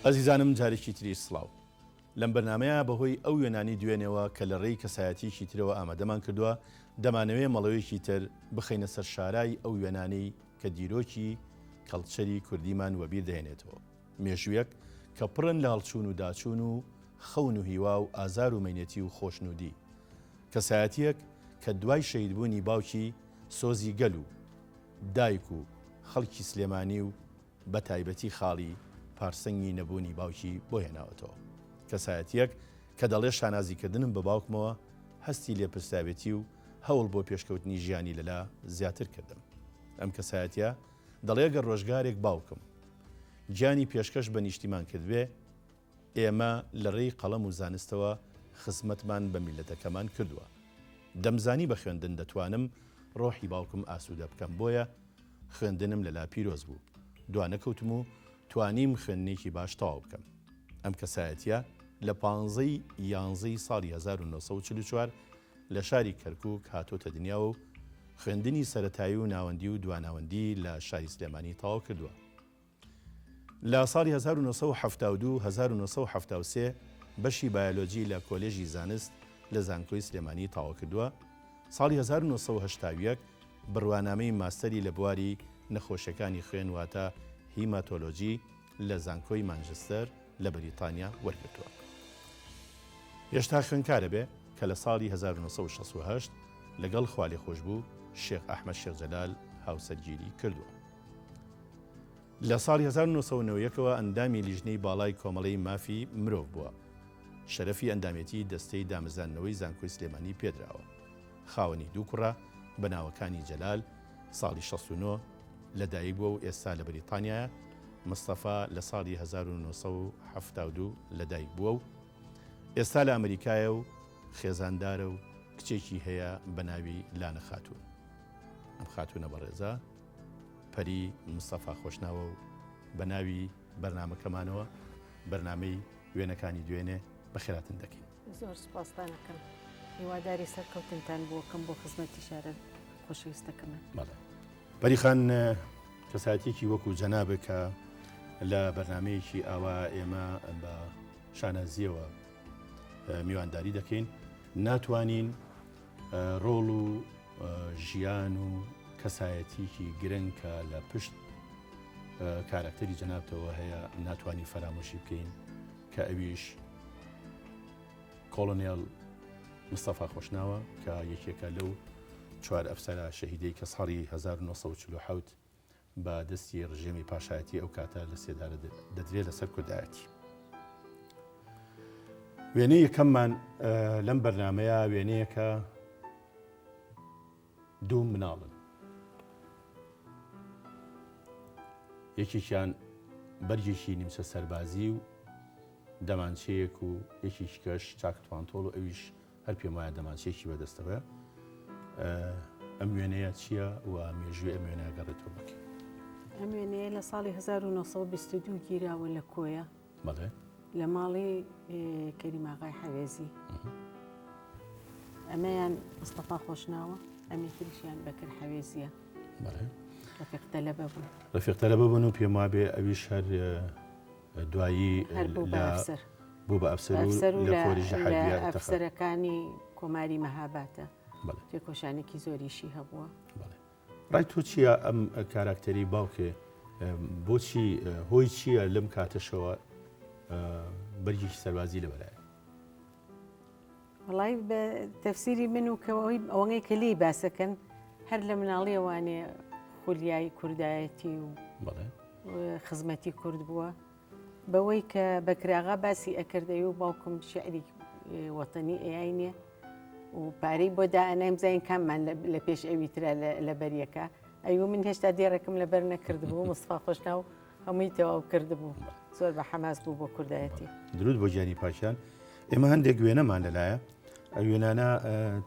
ئەزیزانم جارێکی تریش سڵاو. لەم بەرنامەیە بەهۆی ئەو وێنانەی دوێنێوە کە لە ڕێی کەسایەتیەکی ترەوە ئامادەمان کردووە دەمانەوێ مەڵۆیەکی تر بخەینە سەر شارای ئەو وێنانەی کە دیرۆکی کەڵچەری کوردیمان وەبیر دەهێنێتەوە. مێژوویەک کە پڕن لە هەڵچوون و داچوون و خەون و هیوا و ئازار و مەینەتی و خۆشنوودی. کەسایەتییەک کە دوای شەهیدبوونی باوکی سۆزی گەل و دایک و خەڵکی سلێمانی و بە تایبەتی خاڵی پارسەنگی نەبوونی باوکی بۆ هێناوەتەوە. کەسایەتییەک کە دەڵێ شانازیکردنم بە باوکمەوە هەستی لێپرسراوێتی و هەوڵ بۆ پێشکەوتنی ژیانی لەلا زیاتر کردم. ئەم کەسایەتییە دەڵێ گەر ڕۆژگارێک باوکم گیانی پێشکەش بە نیشتیمان کردبێ، ئێمە لە ڕێی قەڵەم و زانستەوە خزمەتمان بە میللەتەکەمان کردووە. دەمزانی بە خوێندن دەتوانم ڕۆحی باوکم ئاسوودە بکەم بۆیە خوێندنم لەلا پیرۆز بوو. دوانەکەوتم و توانیم خوێندنێکی باش تەواو بکەم. ئەم کەسایەتییە لە پانزەی یانزەی ساڵی 1944 لە شاری کەرکووک هاتۆتە دنیاوە و خوێندنی سەرەتایی و ناوەندی و دواناوەندی لە شاری سلێمانی تەواو کردووە. لە ساڵی 1972 1973 بەشی بایۆلۆجی لە کۆلێژی زانست لە زانکۆی سلێمانی تەواو کردووە. ساڵی 1981 بڕوانامەی ماستەری لە بواری نەخۆشیەکانی خوێن واتە هیماتۆلۆجی لە زانکۆی مانجستەر لە بەریتانیا وەرگرتووە. هێشتا خوێندکارە بێ کە لە ساڵی 1968 لەگەڵ خوالێخۆشبوو شێخ ئەحمەد شێخ جەلال هاوسەرگیری کردووە. لە ساڵی 1991 ەوە ئەندامی لیژنەی باڵای کۆمەڵەی مافی مرۆڤ بووە. شەرەفی ئەندامێتی دەستەی دامەزراندنەوەی زانکۆی سلێمانی پێدراوە. خاوەنی دوو کوڕە بە ناوەکانی جەلال، ساڵی 69 لە دایک بووە و ئێستا لە بەریتانیایە، مستەفا لە ساڵی 1972 لە دایک بووە و ئێستا لە ئەمریکایە و خێزاندارە و کچێکی هەیە بە ناوی لانە خاتوون. ئەم خاتوونە بەڕێزە پەری مستەفا خۆشناوە و بە ناوی بەرنامەکەمانەوە بەرنامەی وێنەکانی دوێنێ بەخێراتن دەکەین. زۆر سوپاستان ئەکەم هیواداری سەرکەوتنتان بۆ کەم بۆ خزمەتی شارە خۆشەویستەکەمان. بەڵێ پەری خان کەسایەتیەکی وەکو جەنابێک کە لە بەرنمەیەکی ئاوا ئێمە بە شانازیەوە میوانداری دەکەین ناتوانین ڕۆڵ و ژیان و کەسایەتیکی گرنگ کە لە پشت کارەکتەری جەنابتەوە هەیە ناتوانین فەرامۆشی بکەین کە ئەویش کۆڵۆنێل مستەفا خۆشناوە کە یەکێکە لەو چوار ئەفسەرە شەهیدەی کە ساڵی 1947 بە دەستی ڕژێمی پاشایەتی ئەو کاتە لە سێدارە دەدرێت لەسەر کوردایەتی. وێنەی یەکەممان لەم بەرنمەیە وێنەیەکە دوو مناڵن یەکێکیان بەرگێکی نیمچە سەربازی و دەمانچەیەک و یەکێکی کەش چاکت پانتۆڵ و ئەویش هەر پێم وایە دەمانچەیەکی بەدەستەوەیە. ئەم وێنەیە چییە و مێژووی ئەم وێنەیە گەڕێتەوە بکەین؟ ئەم وێنەیە لە ساڵی 1922 گیراوە لە کۆیە. بەڵێ. لە ماڵی کەریم ئاغای حەوێزی. ئەمەیان مستەفا خۆشناوە، ئەمی تریشیان بەکر حەوێزیە. بەڵێ. ڕەفیق تەلەبە بوون. ڕەفیق تەلەبە بوون و پێم وابێ ئەویش هەر دوایی هەر بوو بە ئەفسەر. بوو بە ئەفسەر و لە کۆلیژی حەربیە لە ئەفسەرەکانی کۆماری مەهاباتە. تێکۆشانێکی زۆریشی هەبووە. ڕای تۆ چییە ئەم کاراکتەری باوکێ بۆچی هۆی چییە لەم کاتەشەوە بەرگێکی سەربازی لەبەرایە؟ وەڵای بە تەفسیری من و کەەوەی ئەوەی کە لێی باسەکەن هەر لە مناڵیەوانێ خولیای کوردایەتی و خزمەتی کورد بووە بەوەی کە بەکراغا باسی ئەکردەی و باوکم شعری وەتەنی ئەیای نیە و پارەی بۆ دائەنایم زین کاممان لە پێش ئەوی ترا لە بەریەکە ئەیوە من هێشتا دێڕێکم لەبەر نەکردبوو مستفا خۆشناو هەمووی تەواو کردبوو زۆر بە حەماس بوو بۆ کوردایەتی. درود بۆ گیانی پاکیان ئێمە هەندێک وێنەمان لەلایە ئەو وێنانە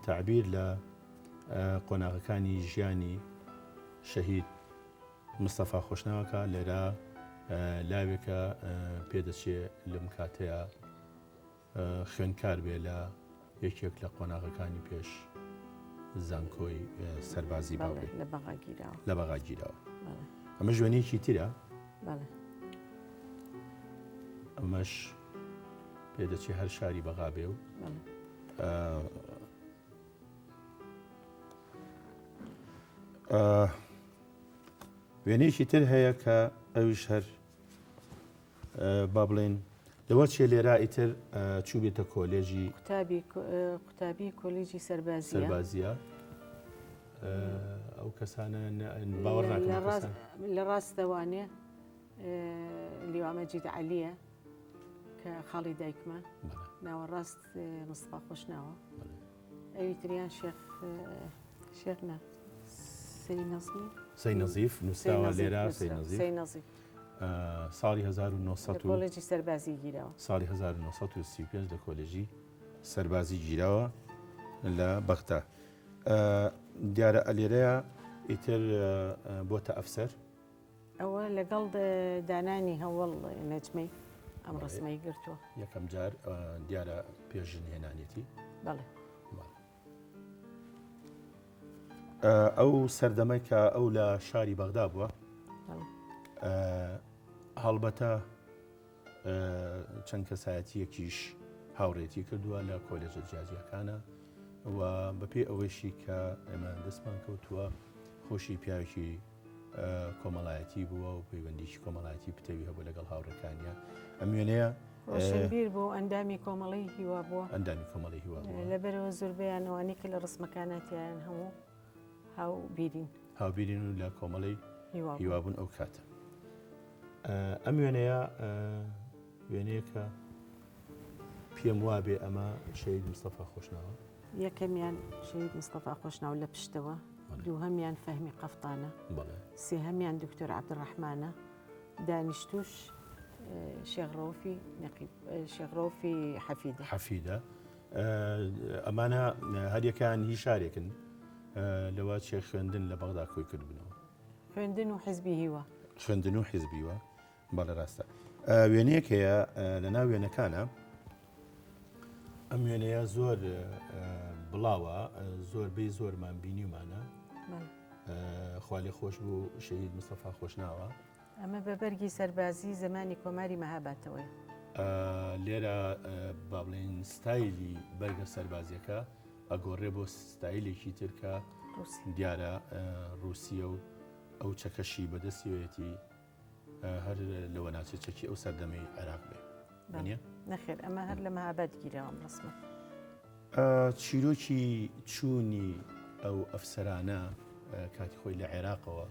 تەعبیر لە قۆناغەکانی ژیانی شەهید مستەفا خۆشناوەکە لێرە لاوێکە پێدەچێ لەم کاتەیە خوێندکار بێ لە یەکێک لە قۆناغەکانی پێش زانکۆی سەربازی باوێ لە بەغا گیراوە لە بەغا گیراوە ئەمە ژوێنێکی ترە. ئەمەش پێدەچێ هەر شاری بەغا بێ و وێنەیەکی تر هەیە کە ئەویش هەر با بڵێن لەوە چێ لێرا ئیتر چوو بێتە کۆلێژی قوتابی قوتابی کۆلێژی سەربازی سەربازیە ئەو کەسانە باوەڕ لە ڕاستەوانێ لیوا مەجید عەلیە کە خاڵی دایکمە ناوەڕاست مستەفا خۆشناوە ئەوی تریان شێخ شێخ نا سەی نەزمی سەی نەزیف نووسراوە لێرە سەی نەزیف سەی نەزیف ساڵی 1900 کۆلێجی سەربازی گیراوە ساڵی 1935 لە کۆلێژی سەربازی گیراوە لە بەغدا دیارە ئەلێرەیە ئیتر بۆتە ئەفسەر ئەوە لەگەڵ دانانی هەوەڵ نەجمەی ئەم ڕسمەی گرتووە. یەکەم جار دیارە پێش ژن هێنانێتی. بەڵێ. ئەو سەردەمەی کە ئەو لە شاری بەغدا بووە هەڵبەتە چەند کەسایەتیەکیش هاوڕێتی کردووە لە کۆلێژە جیاجیاکانە و بەپێی ئەوەیشی کە ئێمە دەستمان کەوتووە خۆشی پیاوێکی کۆمەڵایەتی بووە و پەیوەندیی کۆمەڵایەتی پتەوی هەبوو لەگەڵ هاوڕێکانیا. ئەم وێنەیە ڕۆشنبیر بوو، ئەندامی کۆمەڵەی هیوا بووە. ئەندامی کۆمەڵەی هیوا بووە. لەبەرەوە زۆربەیان ئەوانەی کە لە ڕسمەکانا تیایان هەموو هاوبیرین. هاوبیرین و لە کۆمەڵەی هیوا بوون ئەو کاتە. ئەم وێنەیە وێنەیەکە پێم وابێ ئەمە شەهید مستەفا خۆشناوە. یەکەمیان شەهید مستەفا خۆشناو لە پشتەوە، دووهەمیان فەهمی قەفتانە، سێهەمیان دکتۆر عەبدولڕەحمانە، دانیشتووش شێخ ڕەوفی نەقیب شێخ ڕەوفی حەفیدە. حەفیدە. ئەمانە هەریەکەیان هی شارێکن لەوە چێ خوێندن لە بەغدا کۆی کردبوونەوە. خوێندن و حیزبی هیوا. خوێندن و حیزبی هیوا. بەڵێ ڕاستە. وێنەیەک هەیە لە ناو وێنەکانە ئەم وێنەیە زۆر بڵاوە زۆربەی زۆرمان بینیمانە خوالێ خۆش بوو شەهید مستەفا خۆشناوە ئەمە بە بەرگی سەربازی زمانی کۆماری مەهاباتەوەی لێرە با بڵێن ستایلی بەرگە سەربازیەکە ئەگۆڕێ بۆ ستایلێکی ترکە دیارە ڕوسیە و ئەو چەکەشی بەدەستیەتی هەر لەوە ناچێت چەکی ئەو سەردەمەی عێراق بێ وانە؟ نەخێر ئەمە هەر لە مەهاباد گیراوە ئەم ڕسمە. چیرۆکی چوونی ئەو ئەفسەرانە کاتی خۆی لە عێراقەوە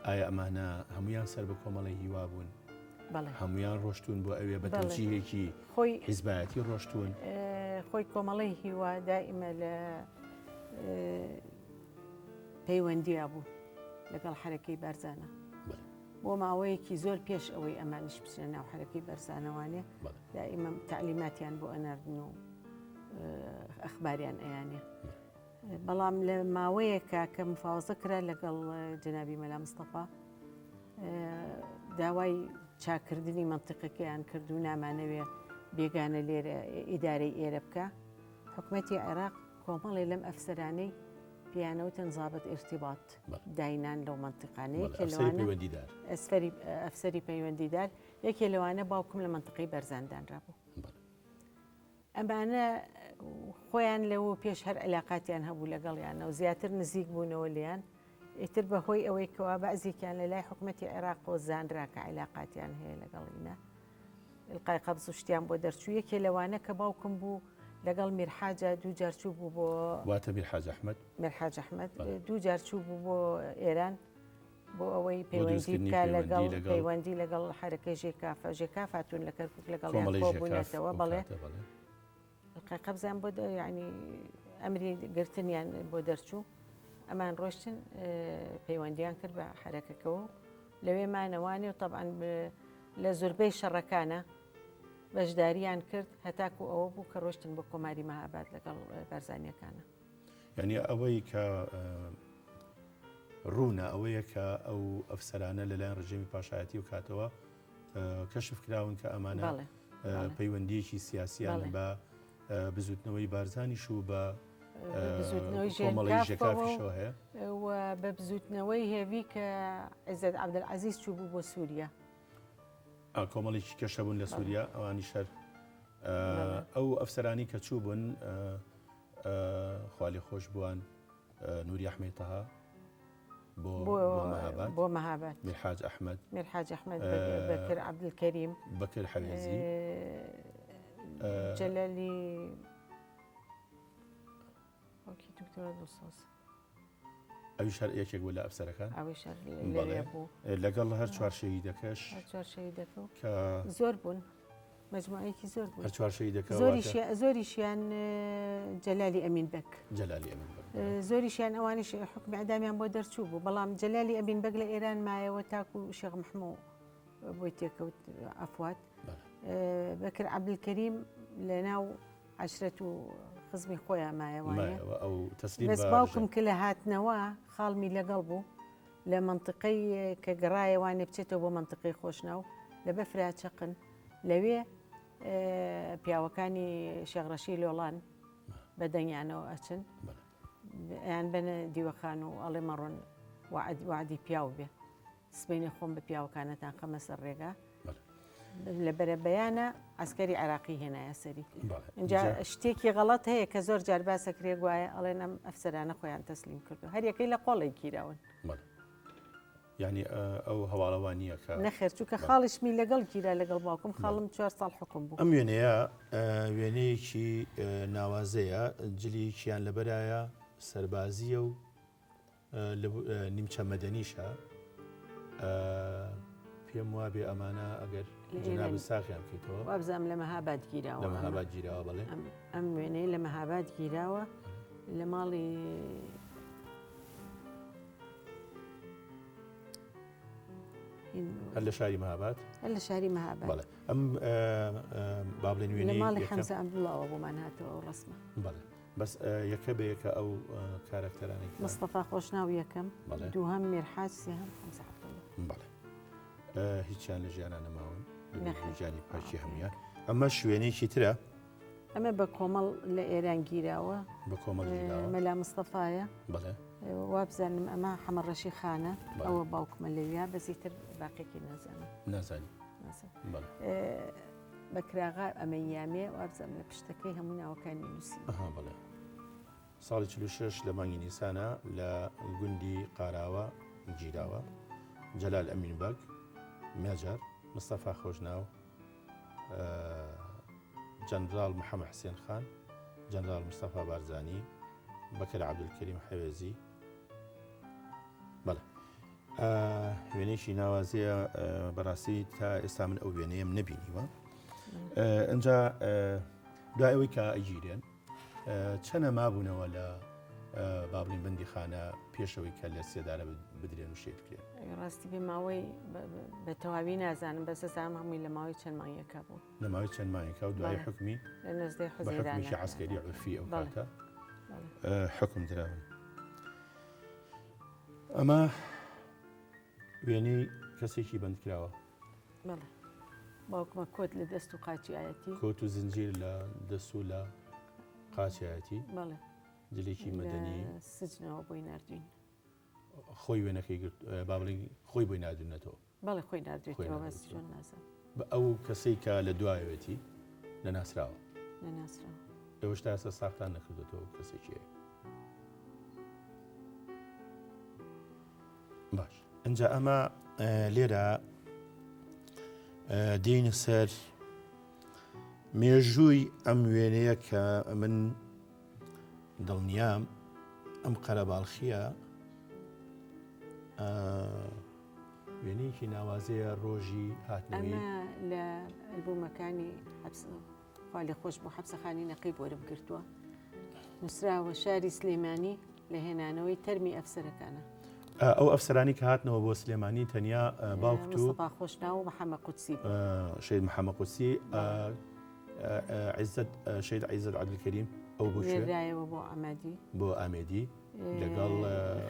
ئایا ئەمانە هەمویان سەر بە کۆمەڵی هیوا بوون هەمویان ڕۆشتون بۆ ئەوێ بە تەوجیهێکی خۆی حیزبایەتی ڕۆشتون خۆی کۆمەڵی هیوا دائیمە لە پەیوەندیا بوو لەگەڵ حەرەکەی بارزانە بۆ ماوەیەکی زۆر پێش ئەوەی ئەمانیش بچنە ناو حەرەکەی بەرزانەوانێ دائیمە تعلیماتیان بۆ ئەناردن و ئەخباریان ئەیانێ بەڵام لە ماوەیەکە کە مفاوەزە کرا لەگەڵ جەنابی مەلا مستەفا داوای چاکردنی منطقەکەیان کرد و نامانەوێ بێگانە لێرە ئیدارەی ئێرە بکە حکومەتی عێراق کۆمەڵێ لەم ئەفسەرانەی پێیانەوتن زابط ارتباط داینان لەو مەنتیقانە یەکێ لەوانە ئەفسەری پەیوەندیدار یەکێ لەوانە باوکم لە مەنتیقەی بەرزان دانرابوو ئەمانە خۆیان لەوە پێش هەر علاقاتیان هەبوو لەگەڵیانەوە زیاتر نزیک بوونەوە لێیان ئیتر بە هۆی ئەوەی کەوا بەعزێکیان لە لای حکومەتی عێراقەوە زانرا کە عیلاقاتیان هەیە لەگەڵینا ئیلقای قەبز و شتیان بۆ دەرچوو یەکێ لەوانە کە باوکم بوو لەگەڵ میرحاجە دوو جار چوو بوو بۆ واتە میرحاج ئەحمەد میرحاج ئەحمەد دوو جار چوو بوو بۆ ئێران بۆ ئەوەی پەیوەندی بکا لەگەڵ پەیوەندی لەگەڵ حەرەکەی ژێکافە ژێکاف هاتوون لە کەرکوک لەگەڵیان کۆبوونەتەوە بەڵێ ئیلقای قەبزیان بۆ یعنی ئەمری گرتنیان بۆ دەرچوو ئەمان ڕۆشتن پەیوەندیان کرد بە حەرەکەکەەوە لەوێ مانەوانی و طبعا لە زۆربەی شەڕەکانە بەشداریان کرد هەتاکو ئەوە بوو کە ڕۆشتن بۆ کۆماری مەهاباد لەگەڵ بارزانیەکانە. یعنی ئەوەی کە ڕوونە ئەوەیە کە ئەو ئەفسەرانە لەلایەن ڕژێمی پاشایەتی و کاتەوە کەشف کراون کە ئەمانە پەیوەندیەکی سیاسیان بە بزوتنەوەی بارزانیش و بە بزوتنەوەی ژێکافیشەوە هەیە و بە بزوتنەوەی هێوی کە عزت عەبدولعەزیز چوو بوو بۆ سووریا. کۆمەڵێکی کەشە بوون لە سووریا ئەوانی شەر ئەو ئەفسەرانی کە چوو بوون خوالی خۆش بووان نوری ئەحمەی تەها بۆ مەهاباد بۆ مەهاباد میرحاج ئەحمەد میرحاج ئەحمەد بەکر عەبدولکەریم بەکر حەوێزی جەلالی وەکی دکتۆرە دڵسۆز ئەویش هەر یەکێک بوو لە ئەفسەرەکان ئەویش هەر لەوێ بوو لەگەڵ هەر چوار شەهیدەکەش هەر چوار شەهیدەکە و کە زۆر بوون مەجموعەیەکی زۆر بوون هەر چوار شەهیدەکە زۆریشیان زۆریشیان جەلالی ئەمین بەگ جەلالی ئەمین بەگ زۆریشیان ئەوانیش حوکمی ئیعدامیان بۆ دەرچوو بوو بەڵام جەلالی ئەمین بەگ لە ئێران مایەوە تاکو شێخ مەحموو بۆی تێکەوت عەفوات بەکر عەبدولکەریم لە ناو عەشرەت و خزمی خۆیان مایەوە ئەو تەسلیم بەس باوکم کە لە هاتنەوە خاڵمی لەگەڵ بوو لە مەنتیقەی کە گەڕایە وانێ بچێتەوە بۆ مەنتیقەی خۆشناو لە بەفرا چەقن لەوێ پیاوەکانی شێخ ڕەشی لۆڵان بە دەنگیانەوە ئەچن یان بەنە دیوەخان و ئەڵێ مەڕۆن وعدی پیاو بێ سبەینێ خۆم بە پیاوەکانتان خەمە سەر ڕێگا لە بەرەبەیانە عسکەری عراقی هێنایە سەری اینجا شتێکی غەڵەت هەیە کە زۆر جار باسەکرێ گوایە ئەڵێن ئەم ئەفسەرانە خۆیان تەسلیم کردو هەریەکەی لە قۆڵێک گیراون یعنی ئەو هەواڵەوە نییە کە نەخێر چونکە خاڵیشمی لەگەڵ گیرا لەگەڵ باوکم خاڵم چوار ساڵ حکوم بوو ئەم وێنەیە وێنەیەکی ناوازەیە جلیکیان لەبەرایە سەربازیە و نیمچە مەدەنیشە پێم وابێ ئەمانە ئەگەر جەنابت ساغیان بکەیتەوە وابزانم لە مەهاباد گیراوە لە مەهاباد گیراوە بەڵێ ئەم وێنەی لە مەهاباد گیراوە لە ماڵی هەر لە شاری مەهاباد هەر لە شاری مەهاباد بەڵێ ئەم با بڵێن وێنەی لە ماڵی حەمزە عەبدوڵڵاوە بۆمان هاتەوە ئەو ڕەسمە بەڵێ بەس یەکە بە یەکە ئەو کارەکتەرانەی کە مستەفا خۆشناو یەکەم دووهەم میرحاج سێهەم حەمزە عەبدوڵڵا. بەڵێ هیچیان لە ژیانا نەماون گیانی پاکی هەمویان ئەمە شوێنێکی ترە ئەمە بە کۆمەڵ لە ئێران گیراوە بە کۆمەڵ گیراوە مەلا مستەفایە بەڵێ وابزانم ئەمە حەمە ڕەشی خانە ئەوە باوکمە لەویا بەزیتر باقێکی نازانم نازانی بەکراغا ئەمەی یامێ وابزانم لە پشتەکەی هەموو ناوەکانی نووسی. ئەها بەڵێ. ساڵی 46 لە مانگی نیسانە لە گوندی قاراوە گیراوە. جەلال ئەمین بەگ، مێجەر، مستەفا خۆشناو، جەنراڵ محەمە حسێن خان، جەنراڵ مستەفا بارزانی، بەکر عەبدولکەریم حەوێزی، بەڵێ وێنەیەکی ناوازەیە بەڕاستی تا ئێستا من ئەو وێنەیەم نەبینیوە ئەجا دوای ئەوەی کە ئەگیرێن چەنە مابوونەوە لە با بڵین بەندیخانە پێشەوەی کە لە سێدارە بدرێن و شێت بکرێن ڕاستی بێ ماوەی بە تەواوی نازانم بەس ئەزانم هەمووی لە ماوەی چەند مانگێکا بوو لە ماوەی چەند مانگێکا و دوای حکمی لە نزدەی حوزەیران حکمێکی عسکەری عرفی ئەو کاتە حکم دراون ئەمە وێنەی کەسێکی بەندکراوە. بەڵێ باوکمە کۆت لە دەست و قاچیایەتی. کۆت و زنجیر لە دەست و لە قاچیایەتی. بەڵێ. جلێکی مەدەنی. سجنەوە بۆی ناردوین. خۆی وێنەکەی گرت با بڵێین خۆی بۆی ناردوونەتەوە. بەڵێ خۆی ناردوێتەوە بەس چۆن نازانم. بە ئەو کەسەی کە لە دوایەوێتی نەناسراوە. نەناسراوە. ئێوەش تا ئێستا ساختان نەکردوێتەوە ئەو کەسێکیە. باش ئەجا ئەمە لێرە دێینە سەر مێژووی ئەم وێنەیە کە من دڵنیام ئەم قەرەباڵخیە وێنەیەکی ناوازەیە ڕۆژی هاتنەوەی. ئەمە لە ئەلبومەکانی حەبس خوا لێ خۆش بوو حەبسەخانی نەقیب وەرم گرتووە نووسراوە شاری سلێمانی لە هێنانەوەی تەرمی ئەفسەرەکانە. ئەو ئەفسەرانی کە هاتنەوە بۆ سلێمانی تەنیا باوکت و مستەفا خۆشناو و محەممە قودسی بوو. شەهید محەممە قودسی عیزەت شەهید عیزەت عەبدولکەریم ئەو بۆ کوێ؟ نێردرایەوە بۆ ئامادی. بۆ ئامێدی لەگەڵ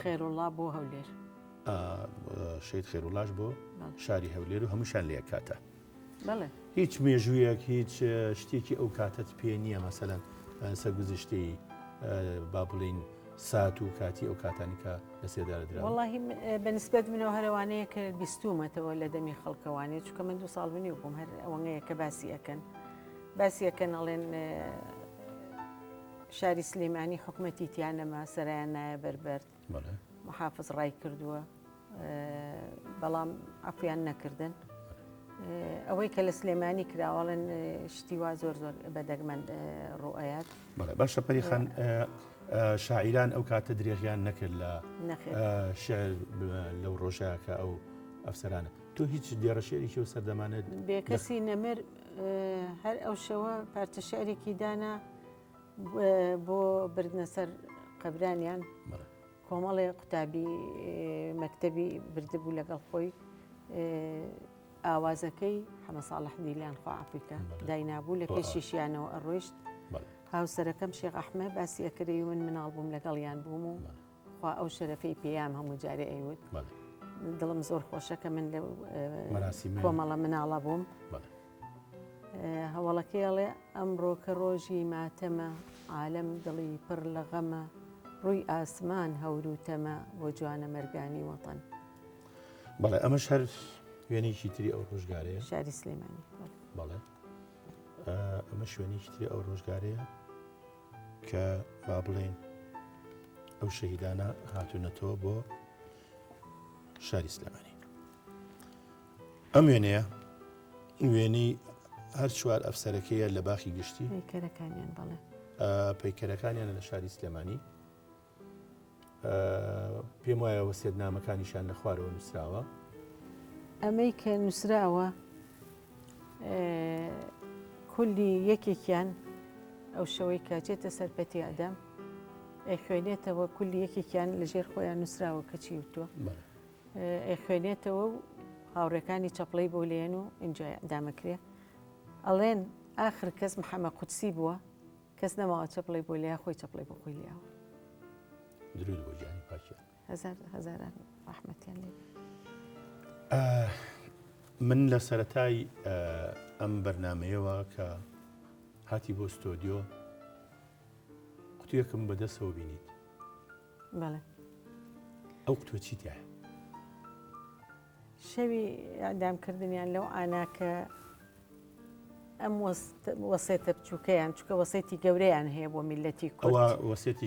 خێروڵڵا بۆ هەولێر. شەهید خێروڵاش بۆ شاری هەولێر و هەمووشیان لە یەک کاتە. بەڵێ. هیچ مێژوویەک هیچ شتێکی ئەو کاتەت پێ نییە مەسەلەن سەرگوزشتەی با بڵێین سات و کاتی ئەو کاتانی کە لە سێدارە دراون؟ وەڵاهی بە نسبەت منەوە هەر ئەوانەیە کە بیستوومەتەوە لە دەمی خەڵکەوانێ چونکە من دوو ساڵ و نیو بووم هەر ئەوەنەیە کە باسی ئەکەن باسی ئەکەن ئەڵێن شاری سلێمانی حکومەتی تیا نەما سەرایان نایە بەر بەرد محافز ڕای کردووە بەڵام عەفویان نەکردن. ئەوەی کە لە سلێمانی کراوەڵێن شتی وا زۆر زۆر بە دەگمەن ڕوئەیات. بەڵێ باشە پەریخان شاعیران ئەو کاتە درێغیان نەکرد لە شعر لەو ڕۆژە کە ئەو ئەفسەرانە تۆ هیچ دێڕە شعرێکی و سەردەمانە بێکەسی نەمر هەر ئەو شەوە پارچە شعرێکی دانا بۆ بردنە سەر قەبرانیان کۆمەڵێ قوتابی مەکتەبی بردبوو لەگەڵ خۆی ئاوازەکەی حەمە ساڵح دیلان خوا عەفوی کە داینابوو لە پێشیشیانەوە ئەڕۆیشت هاوسەرەکەم شێخ ئەحمە باسی ئەکردی من مناڵ بووم لەگەڵیان بووم و خوا ئەو شەرەفەی پێیام هەموو جارێ ئەیوت دڵم زۆر خۆشە کە من لە کۆمەڵە مناڵە بووم هەواڵەکەی ئەڵێ، ئەمڕۆ کە ڕۆژی ماتەمە، عالەم دڵی پڕ لە غەمە، ڕووی ئاسمان هەور و تەمە، بۆ جوانەمەرگانی وەتەن. بەڵێ ئەمەش هەر وێنەیەکی تری ئەو ڕۆژگارەیە. شاری سلێمانی. بەڵێ ئەمە شوێنێکی تری ئەو ڕۆژگارەیە کە با بڵێین ئەو شەهیدانە هاتوونەتەوە بۆ شاری سلێمانی. ئەم وێنەیە وێنەی هەر چوار ئەفسەرەکەیە لە باخی گشتی پەیکەرەکانیان بەڵێ پەیکەرەکانیانە لە شاری سلێمانی پێم وایە وەسێت نامەکانیشیان لە خوارەوە نووسراوە. ئەمەی کە نووسراوە کولی یەکێکیان ئەو شەوەی کە چێتە سەر پەتی ئەدەم ئەیخوێنێتەوە کولی یەکێکیان لەژێر خۆیان نووسراوە کە چی وتووە. ئەیخوێنێتەوە و هاوڕێکانی چەپڵەی بۆ لێن و ئینجا ئیعدامەکرێ. ئەڵێن ئاخر کەس محەمە قودسی بووە، کەس نەماوە چەپڵەی بۆ لێیا، خۆی چەپڵەی بۆ خۆی لێیاوە. درود بۆ گیانی پاکیان. هەزار هەزاران ڕەحمەتیان لێ بێ. من لە سەرەتای ئەم بەرنامەیەوە کە هاتی بۆ ستۆدیۆ قوتویەکم بەدەستەوە بینیت. بەڵێ. ئەو قوتووە چی تیایە؟ شەوی ئیعدامکردنیان لەو ئانا کە ئەم وەسێتە بچووکەیان چکە وەسێتی گەورەیان هەیە بۆ میلەتی کورد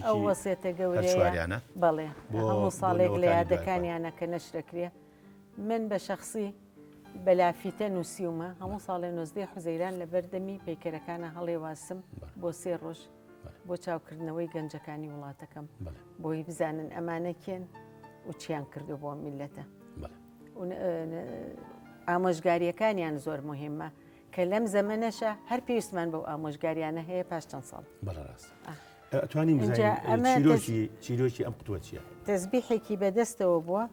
ئەو وەسێتە گەورەیانە بەڵێ هەموو ساڵێک لە یادەکانیانە کە نەشرەکرێ من بە شخصی بە لافیتە نووسیومە هەموو ساڵێ نۆزدەی حوزەیران لە بەردەمی پەیکەرەکانە هەڵێواسم بۆ سێ ڕۆژ بۆ چاوکردنەوەی گەنجەکانی وڵاتەکەم بۆی بزانن ئەمانە کێن و چیان کردو بۆ میلەتە ئامۆژگاریەکانیان زۆر مهمە کە لەم زەمەنەشە هەر پێویستمان بەو ئامۆژگاریانە هەیە پاش چەند ساڵ بەڵێ ئەتوانین چیرۆکی چیرۆکی ئەم قوتوە چییە؟ تەزبیحێکی بەدەستەوە بووە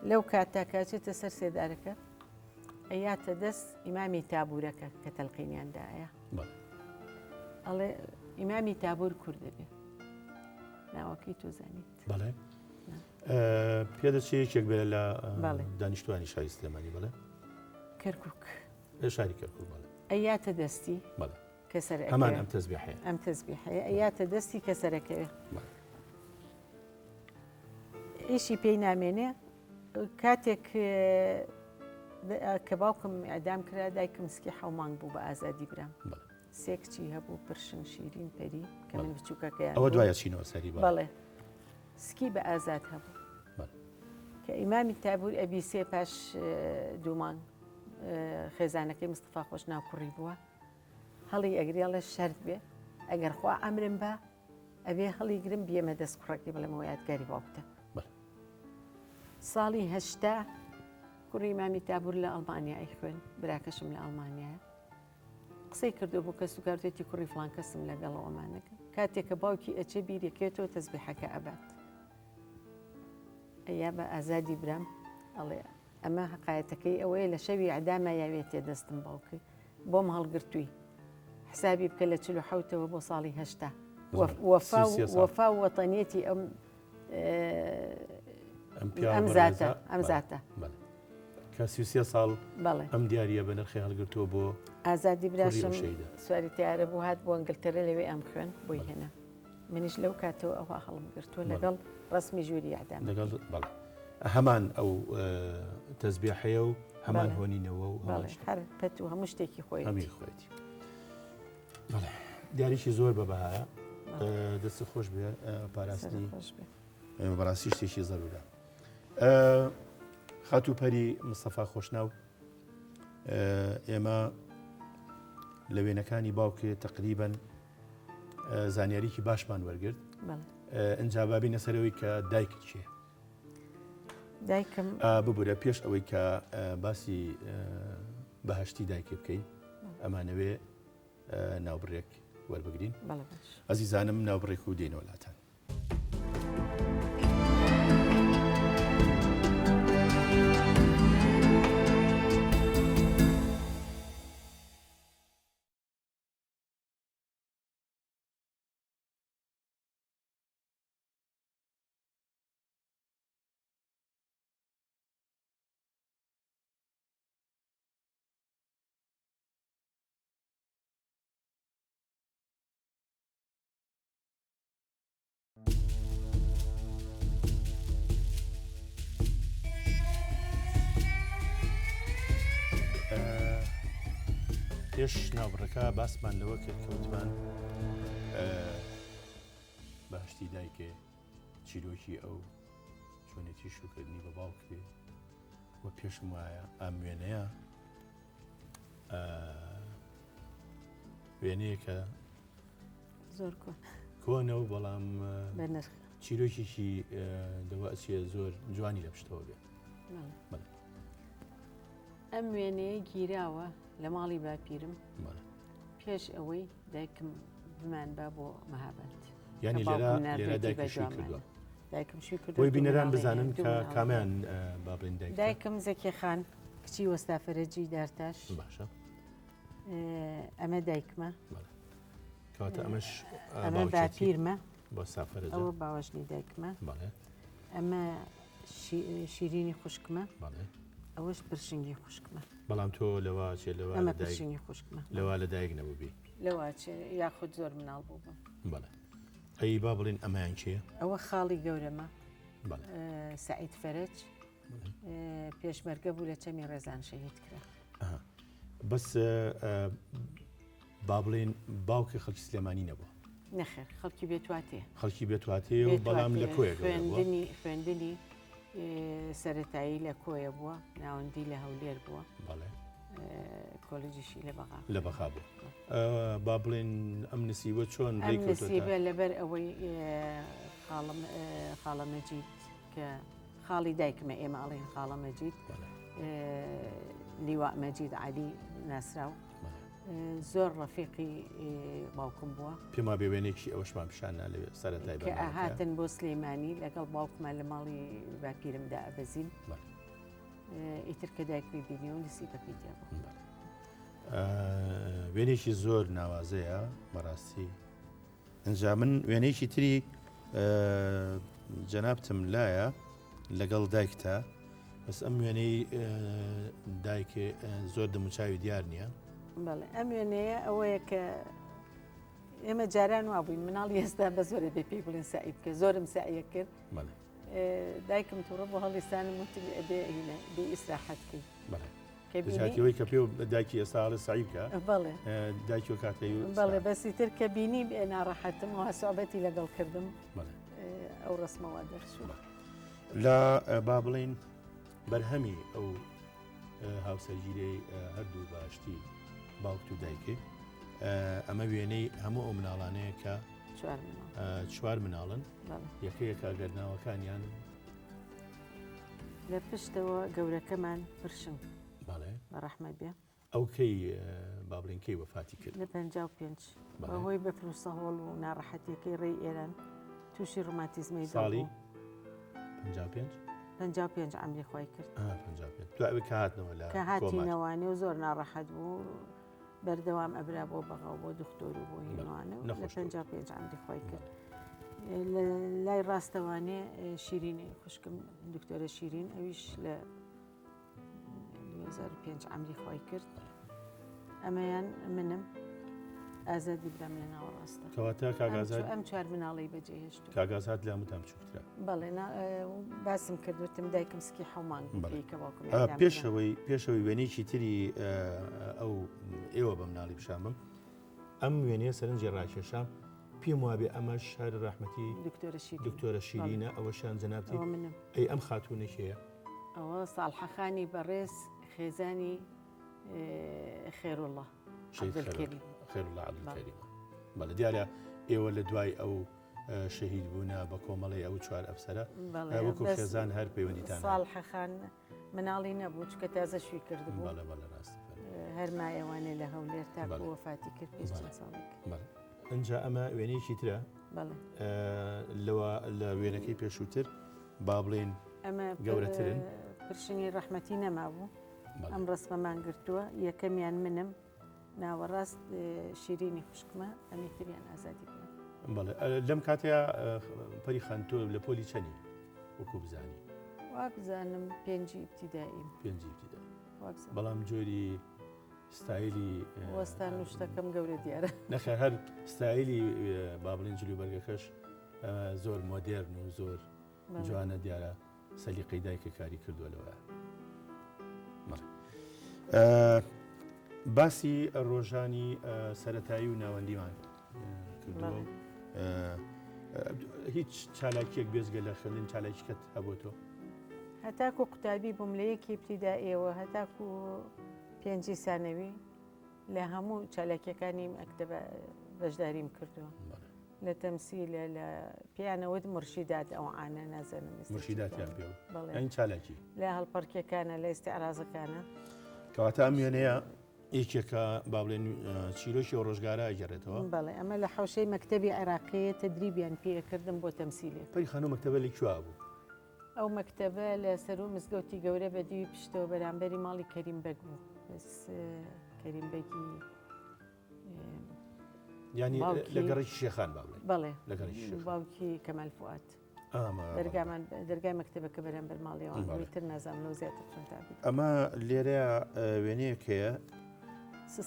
لەو کاتە کاچێتە سەر سێدارەکە ئەیاتە دەست ئیمامی تابوورەکە کە تەلقینیان دایە ئەڵێ ئیمامی تابوور کوردە بێ ناوەکەی تۆ زانیت بەڵێ پێدەچێ یەکێک بێ لە دانیشتوانی شاری سلێمانی بڵێ کەرکک لە شاری کەرکک بەڵێ ئەیاتە دەستی بەڵێ کە سەر هەمان ئەم تەزبیحەیە ئەم تەزبیحەیە ئەیاتە دەستی کە سەرەکەوێ ئیشی پێی نامێنێ کاتێک کە باوکم ئەدام کرا دایکم سکی حەو مانگ بوو بە ئازادی برام سێ کچی هەبوو پرشن شیرین پەری کە من بچووکەکەیان ئەوە دوایە چینەوە سەری بەڵێ سکی بە ئازاد هەبوو کە ئیمامی تابوور ئەبی سێ پاش دوومان خێزانەکەی مستەفا خۆشناو کوڕی بووە هەڵی ئەگری ئەڵێ شەرت بێ ئەگەر خوا ئەمرم بە ئەبێ هەڵی گرم بیەمە دەست کوڕەکەی بڵێمەوە یادگاری باوکتە ساڵی 80 کوڕی مامی تابور لە ئەڵمانیا ئەی خوێن براکەشم لە ئەڵمانیایە قسەی کردو بۆ کەس و کارتێتی کوڕی فلان کەسم لەگەڵ ئەمانەکە کاتێک کە باوکی ئەچێ بیرەکێتەوە تەزبیحەکە ئەبات ئەیا بە ئازادی برام ئەڵێ ئەمە هەقایەتەکەی ئەوەیە لە شەوی ئەداما یاوێتێ دەستم باوکی بۆم هەڵگرتووی حسابی بکە لە 47ەوە بۆ ساڵی 80 وەفا و وەتەنیەتی ئەم ئەم زاتە ئەم زاتە کە 33 ساڵ ئەم دیاریە بە نرخی هەڵگرتووە بۆ ئازادی براشم سواری تیارە بوو هات بۆ ئەنگلتەرە لەوێ ئەم خوێن بۆی هێنا. منیش لەو کاتەوە ئەوها هەڵم گرتووە لەگەڵ ڕەسمی ژووری ئەعدام. لەگەڵ بەڵێ هەمان ئەو تەزبیحەیە و هەمان هۆنینەوە و هەمان شت. هەر پەت و هەموو شتێکی خۆیەتی. هەمووی خۆیەتی. بەڵێ دیاریی زۆر بە بەهایە. دەست خۆش بێ پاراستنی بەڕاستی شتێکی زەرورە. خاتوو پەری مستەفا خۆشناو ئێمە لە وێنەکانی باوکێ تقریبن زانیاریکی باشمان وەرگرت ئەجا بابینە سەرەوەی کە دایکت چێ دایکم ببورە پێش ئەوەی کە باسی بەهشتی دایکی بکەین ئەمانەوێ ناوبڕێک وەربگرین ئەزیزانم ناوبڕێک و دێنەوە لاتان. پێش ناوبڕەکە باسمان لەوە کرد کەوتمان بەهشتی دایکێ چیرۆکی ئەو چۆنێتی شوکردنی بە باوک بێ و پێشم وایە ئەم وێنەیە وێنەیەکە زۆر کۆن کۆنە و بەڵام چیرۆکێکی دەوە ئەچێ زۆر جوانی لە پشتەوە بێ. ئەم وێنەیە گیراوە لە ماڵی باپیرم پێش ئەوەی دایکم بمان با بۆ مەهاباد. یعنی لێرە دایکم شوی کردووە. دایکم شوی کردووە. بۆی بینەران بزانن کە کامیان با بڵێن دایک. دایکم زەکیە خان کچی وەستا فەرەجی دارتاش. باشە. ئەمە دایکمە. کەواتە ئەمەش ئەمە باپیرمە بۆ سافەرەجە. ئەوە باوەژنی دایکمە. بەڵێ. ئەمە شیرینی خوشکمە. بەڵێ. ئەوەش پرشنگی خوشکمە. بەڵام تۆ لەوە چێ لەوە ئەمە پرشنگی خوشکمە. لەوە لە دایک نەبووبی. لەوە چێ یاخود زۆر مناڵ بووبم. بەڵێ. ئەی با بڵێن ئەمەیان کێیە؟ ئەوە خاڵی گەورەمە. سەعید فەرەج پێشمەرگە بوو لە چەمی ڕێزان شەهید کرا. بەس با بڵێن باوکی خەڵکی سلێمانی نەبووە؟ نەخێر خەڵکی بێتواتێ. خەڵکی بێتواتێ و بەڵام لە کۆیە گەورە بووە؟ خوێندنی خوێندنی سەتایی لە کۆیە بووە ناوەندی لە هەولێر بووە. بەڵێ. کۆلێجیشی لە بەغا. لە بەغا بوو. با بڵێن ئەم نسیبە چۆن ئەم نسیبە لەبەر ئەوەی خاڵە مەجید کە خاڵی دایکمە ئێمە ئەڵێن خاڵە مەجید لیوا مەجید عەلی ناسراو زۆر ڕەفیقی باوکم بووە. پێم وابێ وێنەیەکی ئەوەشمان پیشان نا لەوێ سەرەتای کە ئەهاتن بۆ سلێمانی لەگەڵ باوکمان لە ماڵی باپیرمدا ئەبەزین ئیتر کە دایکمی بینیەوە نسیبەکەی تیا بوو. وێنێکی زۆر ناوازەیە بەڕاستی. ئینجا من وێنەیەکی تری جەنابتم لایە لەگەڵ دایکتا بەس ئەم وێنەی دایک زۆر دەموچاوی دیار نییە. بەڵێ ئەم وێنەیە ئەوەیە کە ئێمە جاران وا بووین مناڵی ئێستا بە زۆرە بێ پێی بڵێن سەعی بکە زۆرم سەعیە کرد دایکم تووڕە بۆ هەڵیسانم وتم ئەبێ هینە بێ ئیسراحەت کەی. بەڵێ جیاتیەوەی کە پێ دایکی ئێستا ئەڵێ سەعی بکە بەڵێ دایکی و کاتەی بەڵێ بەسی تر کە بینی بێ ناڕەحەتم و سوعبەتی لەگەڵ کردم ئەو ڕسمەوە دەرچوو. لە با بڵین بەرهەمی ئەو هاوسەرگیری هەردوو باشتی باوکت و دایکێ ئەمە وێنەی هەموو ئەو مناڵانەیە کە چوار مناڵن یەکەیەکە گەر ناوەکانیان لە پشتەوە گەورەکەمان پرشنگ بەڵێ بە ڕەحمەت بێ. ئەو کەی با بڵێین کەی وەفاتی کرد؟ لە 55 بەهۆی بەفر و سەهۆڵ و ناڕەحەتیەکەی ڕێی ئێران تووشی ڕۆماتیزمەی دڵ ساڵی 55 55 عەمری خۆی کرد. 55 دوای ئەوەی کە هاتنەوە لە کە هاتینەوانێ و زۆر ناڕەحەت بوو بەردەوام ئەبرا بۆ بەغا و بۆ دکتۆر و بۆ هینوانە و لە 55 عەمری خۆی کرد. لە لای ڕاستەوانێ شیرینی خوشکم دکتۆرە شیرین ئەویش لە 2005 عەمری خۆی کرد. ئەمەیان منم. ئازادی برام لە ناوەڕاستە. کەواتە کاک ئازاد ئەم چوار مناڵەی بەجێ هێشتووە. کاک ئازاد لە هەمووتان بچووکترە. بەڵێ باسم کرد وتم دایکم سکی حەو مانگ بوو پێی کە باوکم ئێعدام کرا. پێشەوەی پێشەوەی وێنەیەکی تری ئەو ئێوە بە مناڵی پیشان بم ئەم وێنەیە سەرنجی ڕاکێشام پێم وابێ ئەمەش هەر ڕەحمەتی دکتۆرە شیرین دکتۆرە شیرینە ئەوەشیان جەنابتی ئەوە منم. ئەی ئەم خاتوونە کێیە؟ ئەوە ساڵحەخانی بەڕێز خێزانی خێرولڵا عەبدولکەریم. خێرولڵا عەبدولکەریمە. بەڵێ دیارە ئێوە لە دوای ئەو شەهید بوونە بە کۆمەڵی ئەو چوار ئەفسەرە وەکو خێزان هەر پەیوەندیتان ساڵحە خان مناڵی نەبوو چکە تازە شووی کردبوو. بەڵێ بەڵێ ڕاستە. هەر مایەوانێ لە هەولێر تاکو وەفاتی کرد پێش چەند ساڵێک. ئەجا ئەمە وێنەیەکی ترە لەوە لە وێنەکەی پێشووتر با بڵێن ئەمە گەورەترن پرشنگی ڕەحمەتی نەمابوو ئەم ڕسمەمان گرتووە یەکەمیان منم ناوەڕاست شیرینی خوشکمە ئەمی تریان ئازادی بوو. بەڵێ لەم کاتەیە پەری خان تۆ لە پۆلی چەنی وەکو بزانی؟ وابزانم پێنجی ئیبتیداییم. پێنجی ئیبتیدایی. بەڵام جۆری ستایلی وەستان و شتەکەم گەورە دیارە. نەخێر هەر ستایلی با بڵێن جلوبەرگەکەش زۆر مۆدێرن و زۆر جوانە دیارە سەلیقەی دایکە کاری کردووە لەوە. باسی ڕۆژانی سەتایی و ناوەندیمان کردووە هیچ چالاکیەک بێزگە لە خوێندن چالاکیکەت هەبوو تۆ؟ هەتاکو قوتابی بووم لە یەکی ابتیدائیەوە هەتاکو پێنجی سانەوی لە هەموو چالاکیەکانی مەکتەبە بەشداریم کردووە لە تەمسیلە لە پێیانەوت مرشیدات ئەو عانە نازانم مرشیداتیان پێ بەڵێ چالاکی لە هەڵپەڕکێکانە لە ئیستعرازەکانە. کەواتە ئەم وێنەیە یەکێکە با بڵێن چیرۆکی ئەو ڕۆژگارە ئەگەڕێتەوە. بەڵێ ئەمە لە حەوشەی مەکتەبی عێراقیە تەدریبیان پێکردم بۆ تەمسیلێک. پەری خانم مەکتەبە لە کوێ بوو؟ ئەو مەکتەبە لە سەروو مزگەوتی گەورە بە دیوی پشتەوە بەرامبەری ماڵی کەریم بەگ بوو. بەس کەریم بەگی ینی لە گەڕێکی شێخان با بڵێین. بەڵێ لە گەڕێکی شێخان. باوکی کەمال فوئاد. دەرگامان دەرگای مەکتەبەکە بەرامبەر ماڵیەوە تر نازانم لەو زیاتر چۆن تابی. ئەمە لێرەیە وێنەیەک هەیە.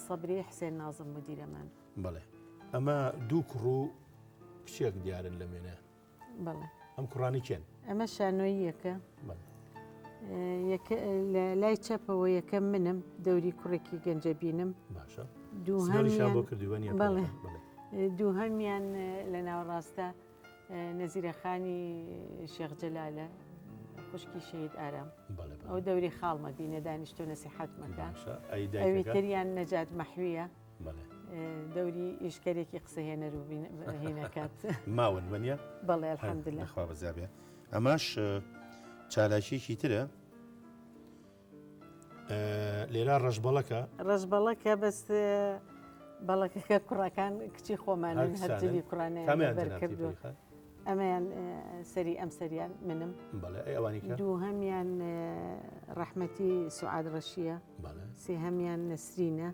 سەبری حسێن نازم مدیرەمان. بەڵێ ئەمە دوو کوڕ و کچێک دیارن لەم وێنەیە. بەڵێ. ئەم کوڕانە کێن؟ ئەمە شانۆییەکە. لە لای چەپەوە یەکەم منم دەوری کوڕێکی گەنجە بینم. باشە. دووهەمیان بۆ کردووە نییە؟ بەڵێ. دووهەمیان لە ناوەڕاستە نەزیرە خانی شێخ جەلالە خوشکی شەهید ئارام. ئەو دەوری خاڵمە بینە دانیشتۆ نەسیحەتمەکە. ئەوی تریان نەجات مەحویە. دەوری ئیشکەرێکی قسەهێنەر و هینەکات. ماون وەنیە؟ بەڵێ الحمدللە. خوا بەزیابێ. ئەمەش چالاکیەکی ترە لێرە ڕەشبەڵەکە. ڕەشبەڵەکە بەس بەڵەکەکە کوڕەکان کچی خۆمانن هەرجلی کوڕانیان بەر کردووە. ئەمەیان سەری ئەم سەریان منم. بەڵێ ئەی ئەوانی کە؟ دووهەمیان ڕەحمەتی سوعاد ڕەشیە. سێهەمیان نەسرینە.